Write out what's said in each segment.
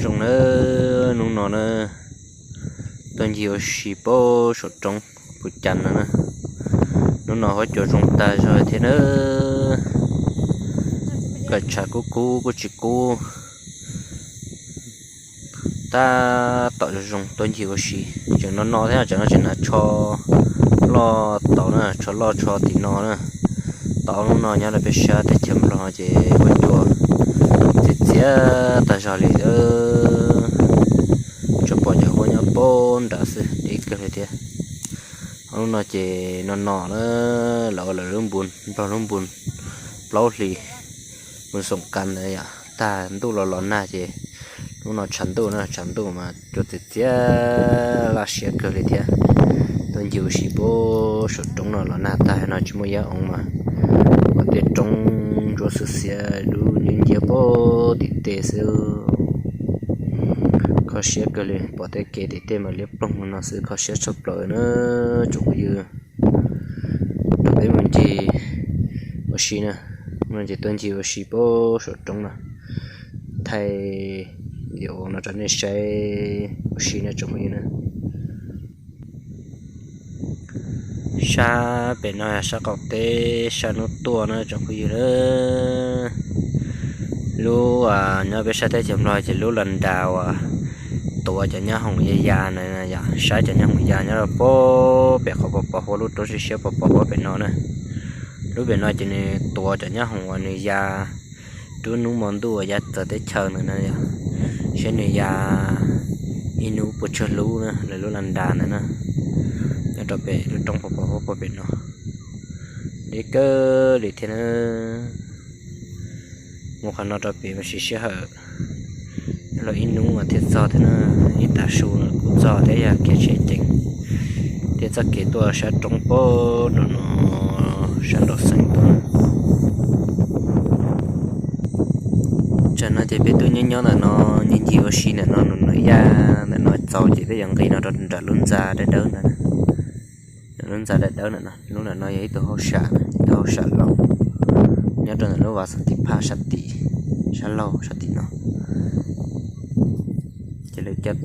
Zoo na, hnub no na, tuaj ncig ua si pem saum roob Phu Cas no na. Hnub no huab cua zoo tag zog thiab na, kaw tshav kub kub kuj tsis kub, tab tom zoo zoo tuaj ncig ua si. Tseem no no thiab, tseem no tseem hnav tsho loj tau na, tsho loj tsho tim no na. Tau hnub no nyob rau peb sab teb chaws Nplog ces huab cua txias txias tag zog li. Tsuas pom cov huab nyob pem nrad xwb, deb kawg li thiab. Hnub no ces no no na, lawv ua lawv lub npu, Nplog lub npu plaub hlis, npu xoom kas ntawd yom, tag ntuj los los nag ces hnub no tshav ntuj na, tshav ntuj mas cua txias txias laj siab kawg li thiab. Tuaj ncig ua si pem saum roob no los nag tag no tsis muaj yaj oo mas ua tej roob ntsuab xiav xiav dub nciab nciab pem tim tej xwb. Kho siab kawg li, pom tej kev tim tej mas liab ploog no xwb, kho siab tshaj plaws na tsoom phooj ywg. Rau peb mus ncig ua si na, no ces tuaj ncig ua si pem saum roob no, thaij video no rau nej saib ua si na tsoom phooj ywg na. Sab pem no sab qaum teb sab hnub tuaj na tsoom phooj ywg na. Lub, nyob peb sab teb chaws Nplog ces lub las das uas tuav cov nyab hoom ya ya na, saib cov nyab hoom ya nyob rau pem qhov pos pos huab, lub roob siab siab pos pos huab pem no na. Lub pem no ces nws tuav cov nyab hoom uas nws ya rub hnub hmo ntuj uas ya txawv teb chaws ntawd na yom, saib nws ya ib hnub puas tsawg lub na, lawv lub las das ntawd na. Nyob rau pem lub roob pos pos huab pem no, deb kawg li thiab na. Mus qhov no rau pem mas siv sij hawm los ib hnub mas thiaj txog thiab na. Ib tag su no kuj txog thiab, yog khiav tsheb ceev thiab. Txoj kev tuaj sab roob pem nram no, sab nram xeev tuaj. Tsam no ces peb tuaj nyob nyob ntawm no, ncig ncig ua si ntawm no, nws yaj ntawm no txaus ces peb yuav nqis no rau nram lub ntxa dawb dawb ntawd. Lub ntxa dawb dawb ntawm no, lub ntawm no yog ib tug hauj sam, ib tug hauj sam laus nyob rau ntawm lub vas xov tim phaj sab tim, sab laug sab tim no. Ces lawv coj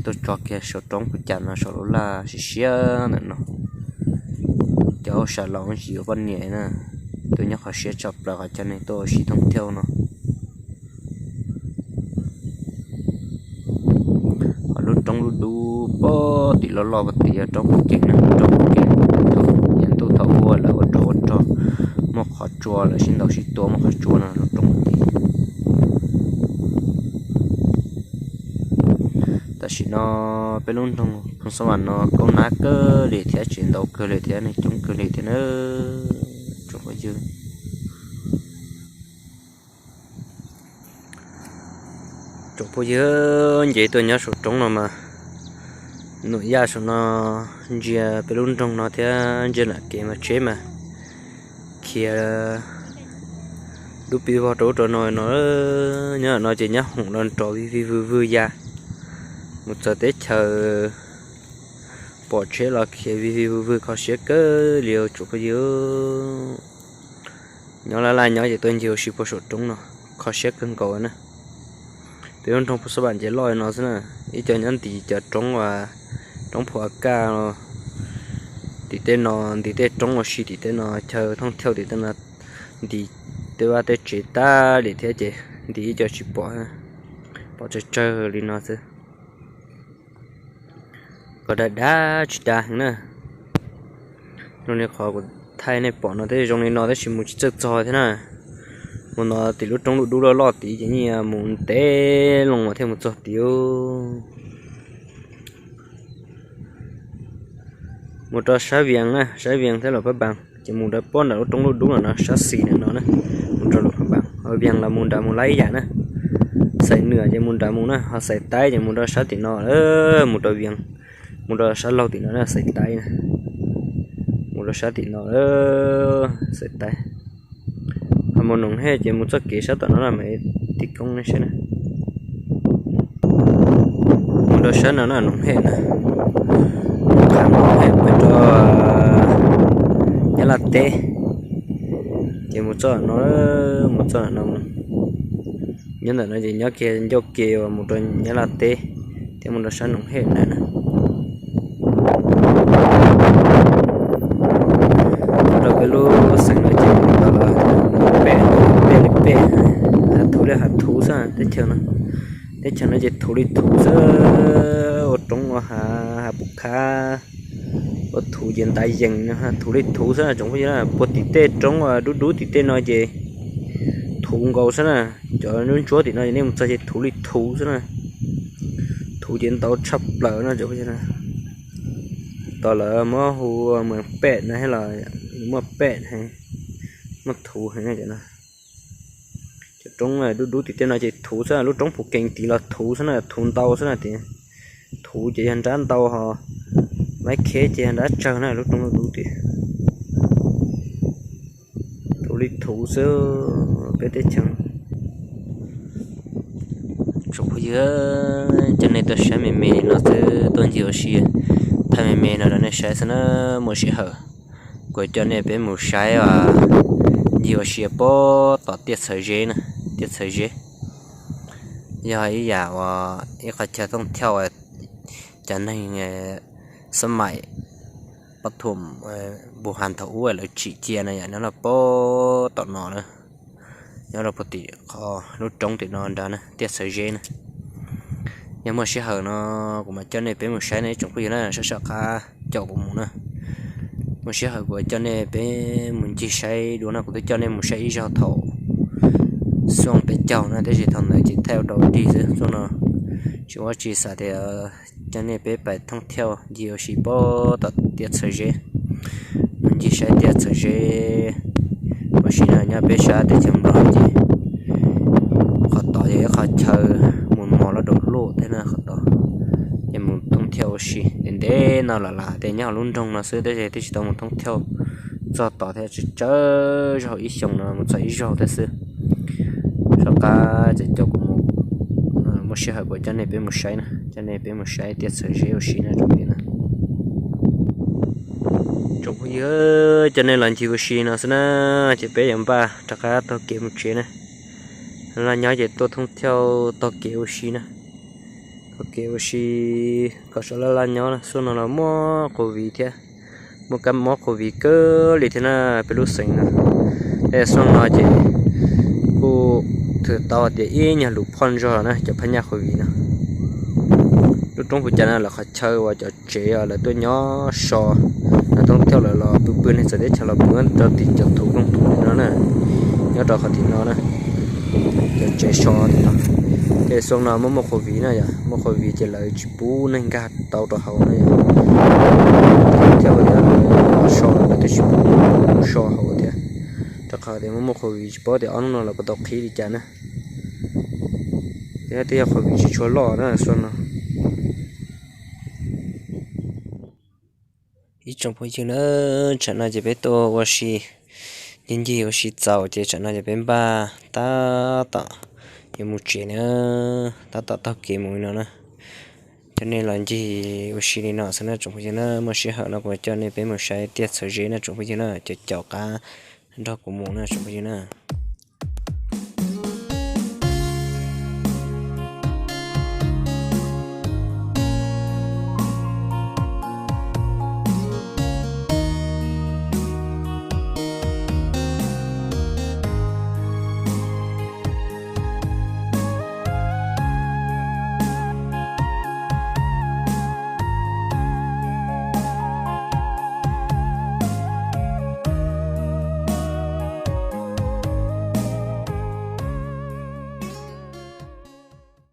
tuaj tso kiag saum roob Phu Cas no, saum lub laj siab siab ntawm no. Cov hauj sam laus tsis yuav poj niam na, tuaj nyob qhov siab tshaj plaws qhov cov neeg tuaj ua si thoob thiauj no. Ho lub roob lub dub pem tim loj loj pem tim yog roob Phu Kees na, roob Phu Kees. Yog ntuj thaum ub lawv ua rog ua rog, muaj qhov tsua lawv sib ntaus sib tua muaj qhov tsua no lub roob tim. Tam sim no peb lub nroog Phoos Xab Vam no kaub nab kawg li thiab, tsev ntau kawg li thiab, neeg coob kawg li thiab na tsoom phooj ywg. Tsoom phooj ywg, nce tuaj nyob saum roob no mas, num yaj saum no ntsia peb lub nroog no thiab ntsia nram kev mas tsheb mas khiav dub pib vog rau ub rau no no. Nyob no ces nyab hoom los nrov vij vij vwg vwg ya mus txawv teb chaws, pom tsheb los khiav vij vij vwg vwg, kho siab kawg li tsoom phooj ywg. Nyob laj laj nyob ces tuaj ncig ua si puag saum roob no, kho siab kawg nkaus na. Peb lub nroog Phoos Xab Vam ces loj li no xwb na, ib co nyob ntim cov roob uas roob Phu As Kaj, tim tej no, ntim tej roob ua si tim tej no, chaw thoob thiauj tim tej no, ntim tej vaj tej tsev tag li thiab ces ntim ib co tsis pom, pom tsawg tsawg li no xwb. Kom dav dav tsis dav heev na. Zoo li qhov kuv thaij nej pom no thiab, zoo li no tab sis mus tsis txawj txog thiab na. Mus no tim lub roob lub dub loj loj tid ces yeej mus ntev loo mas thiaj mus txog tid. Mus rau sab Vias na, sab Vias thiab Luas Phab Npaas ces mus rau puag nram lub roob lub dub no, sab xis ntawm no na, mus rau Luas Phab Npaas. Ho Vias los mus nram mus lab ib yam na. Xais Nwam ces mus nram mus na, ho Xais Taib ces mus rau sab tim no, mus rau Vias, mus rau sab laug tim no na, Xais Taib na. Mus rau sab tim no, Xais Taib. Ho mus Noom Hej ces mus txoj kev sab tom no na, mam li koob nej saib na. Mus rau sab no na, Noom Hej na, Noom Hej mus rau Nyab Laj teb, ces mus txoj no, mus txoj no mus. Nyob ntawm no ces nyob kiag ncauj ke uas mus rau Nyab Laj teb thiab mus rau sab Noom Hej ntawd na. Rau peb lub xeev no ces tau los pem, pem li pem, hav thuv li hav thuv xwb teb chaws no. Teb chaws no ces thuv li thuv xwb, ua roob ua hav, hav pum khab, ua thuv ces ntav yees, thuv li thuv xwb tsoom phooj ywg na. Puag tim tej roob dub dub tim tej no ces thuv nkaus xwb na. Cov ntsuab ntsuab tim no nej mus txog ces thuv li thuv xwb na. Thuv ces ntau tshaj plaws no tsoom phooj ywg na. Tos lawv muab hu Mees Pem no thiab los muaj pem, muaj thuv heev no. Cov roob dub dub tim tej no ces thuv xwb, lub roob Phuv Kees tid los thuv xwb na, thuv ntau xwb na tias. Thuv ces yog nrab ntau ho, Maiv Kheb ces yog nrab tsawg na, lub roob dub dub tias. Thuv li thuv xwb peb teb chaws. Tsoom phooj ywg, coj nej tuaj saib me me no xwb, tuaj ncig ua si, thaij me me no rau nej saib xwb na. Muaj sij hawm kuv coj nej peb mus saib ncig ua si puag tom Tiaj Txhawv Zeb na. Tiaj Txhawv Zeb yog ib yam uas ib qhov chaw thooj thiauj uas cov neeg xab maim pab thuam npus has thaum ub lawv tsim cia na yom, nyob rau puag tom no na, nyob rau puag tim qhov lub roob tim no nrad na, Tiaj Txhawv Zeb na. Yog muaj sij hawm no kuv mam coj nej peb mus saib na ib tsoom phooj ywg na, sab sab qab caum kuv mus na. Muaj sij hawm kuv coj nej peb mus ncig saib dua no, kuv twb coj nej mus saib ib zaug thaum xyoo peb caug na, tab sis thaum ntawd ces thaij ua rau dig xwb, xyoo no tsis muaj tsi xav tias coj nej peb pais thooj thiauj ncig ua si puag tom Tiaj Txhawv Zeb. Mus ncig saib Tiaj Txhawv Zeb ua si no, nyob peb sab teb chaws Nplog ces qhov tod yog ib qhov chaw mus mos loj dua luj thiab na, qhov tod ces mus thooj thiauj ua si ntev ntev no los lam tias nyob hauv lub nroog no xwb, tab sis twb tsis tau mus thooj thiauj txog tod thiab, tsawg tsawg zaug, ib xyoos no mus txog ib zaug thiab xwb. Sab qab ces coj kuv mus, muaj sij hawm kuv coj nej peb mus saib na, coj nej peb mus saib Tiaj Txhawv Zeb ua si na tsoom phooj ywg na. Tsoom phooj ywg, coj nej los ncig ua si no xwb na, ces peb yuav npaj rov qab taug kev mus tsev na. Laj nyob ces tuaj thooj thiauj taug kev ua si na, taug kev ua si kom sawv laj laj nyob na. Xyoo no los muaj covid thiab, muaj kab mob covid kawg li thiab na peb lub xeev no. Tej xyoo no ces kuj thwm tau tias ib nyuag lus phoj ntog na cov phab nyaj covid no. Lub roob Phuv Cas no lawv qhov chaw uas cov tsev uas lawv tuaj nyob so, lawv thooj thiauj lawv los pw pw, neeg txawv teb chaws los pw rau tim cov thuv kooj thuv no na, nyob rau qhov tim no na, cov tsev so tim no. Tej xyoo no muaj muaj covid na yom, muaj covid ces lawv tsis pub neeg nkag tau rau hauv na yom. Thiab lawv so lawv twb tsis pub so hauv thiab, rau qhov tias muaj muaj covid tsis paub tias ob hnub no lawv puas tau qhib li cas na. Thiab twb yog covid tsis tshua loj na xyoo no. Ib tsoom phooj ywg na, tsam no ces peb tuaj ua si, ncig ncig ua si txaus ces tsam no ces peb npaj tab tom yuav mus tsev na, tab tom taug kev mus li no na. Coj nej los ncig ua si li no xwb na tsoom phooj ywg na, muaj sij hawm no kuv coj nej peb mus saib Tiaj Txhawv Zeb na tsoom phooj ywg na, caum caum qab nrog kuv mus na tsoom phooj ywg na.